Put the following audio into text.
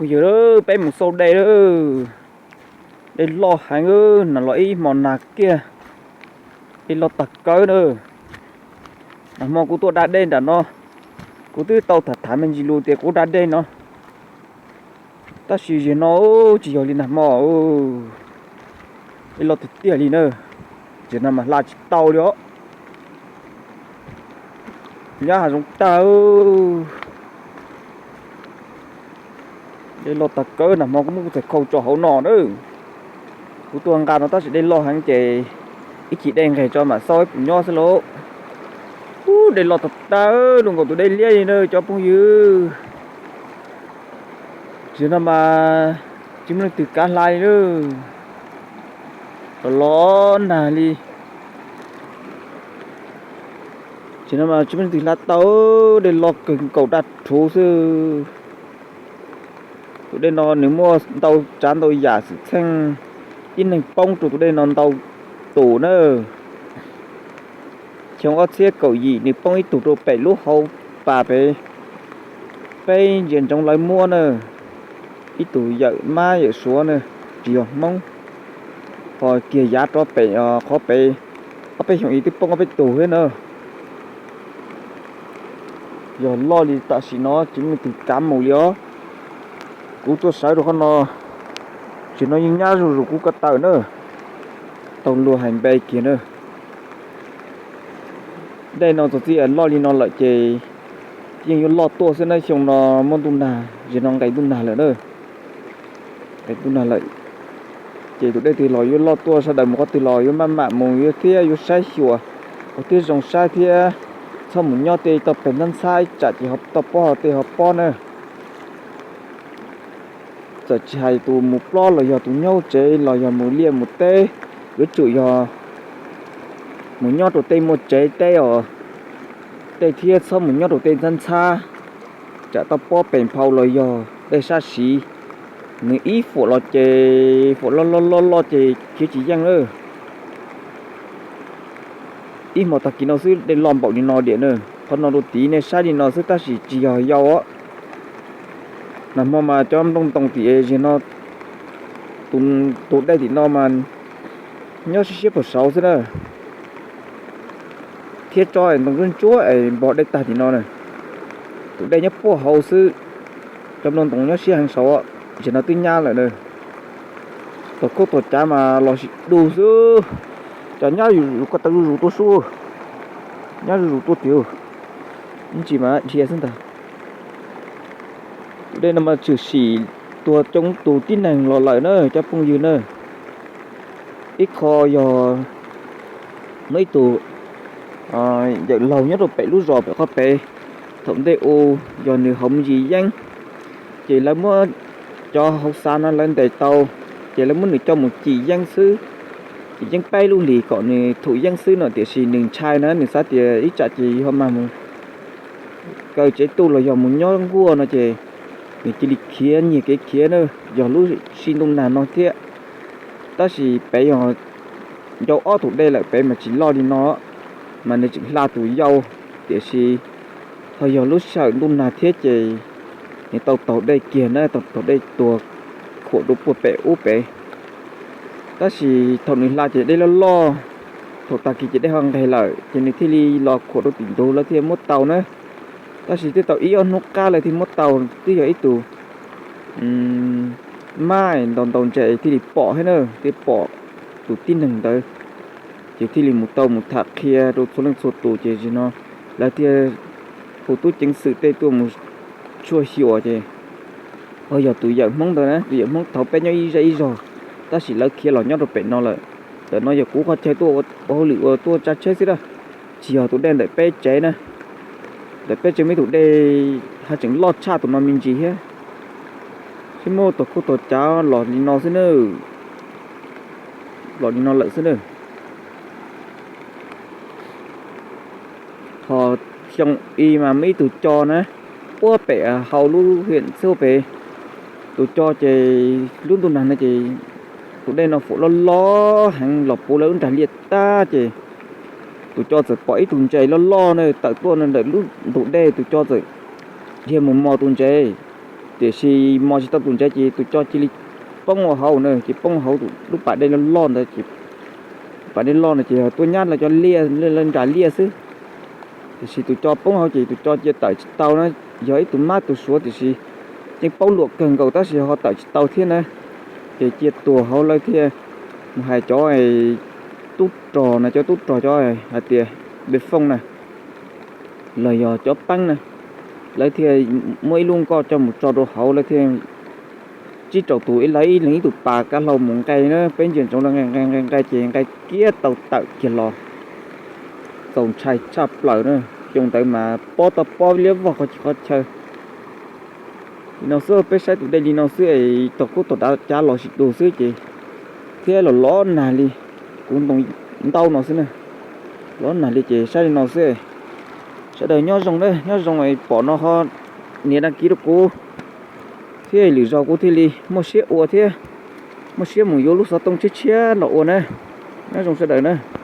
Yog peb mus xauj dej, dej loj heev na, los ib hmo nag kiag, dej loj tag kawg na. Nag hmo kuv tuaj da dej nram no, kuv twb tau tham tham me ntsis lus tias kuv da dej no, tab sis zaum no tsis yog li nag hmo, dej loj tiag tiag li na. Zaum no mas hla tsis tau li os. Nyab hav zoov tag. Dej loj tag kawg, nag hmo kuv muab kuv txhais khau tso hauv no na. Kuv tuaj nqa no tab sis dej loj heev ces ib chim dej nqes tso mam xauj ib puas nyob xwb lauj. Ub, dej loj tag tag, zoo nkaus tus dej liab li na cov phooj ywg. Zaum no mas tsis muaj leej twg kav hla li na. Los los nag li. Zaum no mas tsis muaj leej twg hla tau, dej loj kawg nkaus daj rhuv xwb. Tus dej no nws muaj ntau tsav ntau yam xwm txheej, tib neeg poob rau tus dej no ntau tus na. Xyoo ob txhiab kaum yim nws poob ib tug rau pem lub hauv pas pem, peb ntsia ntsoov lawv muab na, ib tug yawm mab yawm suav na, tsis yog Hmoob, ho kiag yav rov pem qhov pem, ob peb xyoos ib twb poob ob peb tug thiab na. Yog loj li tam sim no tsis muaj leej twg kav mus li os. Kuv tuaj sawv rau qhov no, zaum no yeej nyab zuj zus kuv ko taw na, tau luag hais npe kiag na. Dej no txog txij loj li no lawm ces yeej yuav loj tuaj xwb na. Xyoo no muaj ntuj nag, zaum no nqes ntuj nag lawm na. Nqes ntuj nag lawm ces tus dej twg los yuav loj tuaj, sawv daws mus qhov twg los yuav maj mam mus yuav thiab yuav saib xyuas, ua thiab zoo saib thiab. Txhob mus nyob tej toj peg ntxhab ntxhab, ib tsam ces ho toj pob ho tej ho pob na. Txawm tsis hais tus mus plob los yog tus nyob tsev los yog mus liaj mus teb, yuav tsum yog mus nyob rau tej muaj tsev teb os, tej thiab txhob mus nyob rau tej ntxhab ntxhab, tsam toj pob pes nphau los yog dej sab siv, nws ib fuam los ces fuam loj loj loj loj ces khiav tsis yeej lawm. Ib hmo tag kis no xwb dej loj npaum li no diam na, qhov no rau tid nej saib li no xwb tab sis tsis yog yau os. Nag hmo mas cov nplooj ntoos tim zig no, tus dej tim no mas nyob siab siab puag saud xwb na, thiab tsob ntoo ntsuab ntsuab es npog dej tag tim no na. Tus dej nyob puag hauv xwb, cov nplooj ntoos nyob siab heev saud, zig no twb nyab lawm na. Tog khaub tog cav mas los sis du xwb, cov nyab zuj zus ko taw zuj zus tuaj xwb, nyab zuj zus tuaj tiag, ib ntsis mas dhia xwb ntag. Tus dej no mas tshwm sim tuag coob tus tib neeg los lawm na cov phooj ywg na. Ib qho yog muaj ib tug yawm laug nyob rau pem lub zos pem qhov pem, thaum ntej u yog nws haus me ntsis yeeb, ces lawv muab, cov hauv xav no lawv ntes tau, ces lawv muab nws coj mus cim yeeb xwb, cim yeeb peb lub hlis kom nws thum yeeb xwb no, tiam sis nws ntshai na, nws xav tias ib tsam ces ho mag mus kaw tsev tuaj los yog mus nyob nkuaj no ces nws cia li khiav nyiag kev khiav na. Yog lub sij ntuj nag no thiab, tab sis pem yog ncau ob tug dej lawm pem mas tsis loj li no, mas nws tseem hla tus yau, tiam sis ho yog lub sij hawm ntuj nag thiab ces nws tau taug dej kiag na, tau taug dej tuag khuam rau puag pem ub pem. Tab sis thaum nws hla ces dej loj loj, thaum tag kis ces dej ho nqes lawm ces nws thiaj li los khuam rau tim ntug lawv thiaj muab tau na. Tab sis twb tau ib ob hnub qab lawv thiaj muab tau, twb yog ib tug mab ntaus ntaus ntses thiaj li pom thiab na, thiaj pom tus tib neeg ntawd, ces thiaj li mus tau mus tham qhia rau txhua leej txhua tus ces zig no lawv thiaj hu tub ceev xwm tej tuaj mus tshuaj xyuas ces ho yog tus yawm Hmoob ntawd na, tus yawm Hmoob thaud peb nyob ib zej ib zog, tab sis lawv khiav los nyob rau pem no lawm. Ntawm no yog kuv qhov chaw tuaj ua hauj lwm ua tuaj tsa tsheb xwb na, tsis yog tus dej ntawm peb tsev na. Ntawm peb tsev muaj ib tug dej haj tseem loj tshaj tus no me ntsis thiab. Sib muab tog khaub tog cav los li no xwb na, los li no lawm xwb na. Ho xyoo i mas muaj ib tug co na, puag pem hauv lub hiam xwb pem, tus co ces lub ntuj nag no ces tus dej no fuam loj loj heev los puv lawv lub nrag liaj tag ces tus co txawm pom ib tug ntses loj loj na tawm tuaj ntawm lub ntug dej, tus co txawm dhia mus mos tus ntses, Tiam sis mos tsis tau tus ntsev ces tus co cia li poob ua hauv na, ces poob hauv lub pas dej loj loj ntawd ces, pas dej loj no ces yog tuaj nyab lawv cov liaj, lawv nram liaj xwb. Tiam sis tus co poob hauv ces tus co cia tawm tsis tau na, yog ib tug mab tus suav tiam sis yeej paub luam kawg nkaus tab sis ho tawm tsis tau thiab na. Ces cia tuag hauv lawv thiaj mus hais cov tub rog na, cov tub rog cov hais tias de fooj na, los yog cov peeb na, lawv thiaj muab ib lub nkoj coj mus tso rau hauv, lawv thiaj tsib rau tus ib leeg ib leeg ib tug pas kav hlau mus nqe na, peb ntsia ntsoov lawv nqe nqe nqe nqe ces nqe kiag tau tawm kiag los. Txaus ntshai tshaj plaws na, xyoo ntawd mas pob tau pob liab vog qhov chaw. Li no xwb, peb saib tus dej li no xwb es tog kub tog dav cav los tsis dua xwb ces thiab los los nag li kuv ntoo ntau no xwb na, los nag li ces saib li no xwb. Sawv daws nyob zoo na, nyob zoo pom no ho nias đăng ký rau kuv thiab, lwm zaus kuv thiaj li muaj siab ua thiab, muaj siab mus yuav lub xov tooj tshiab tshiab los ua na. Nyob zoo sawv daws na.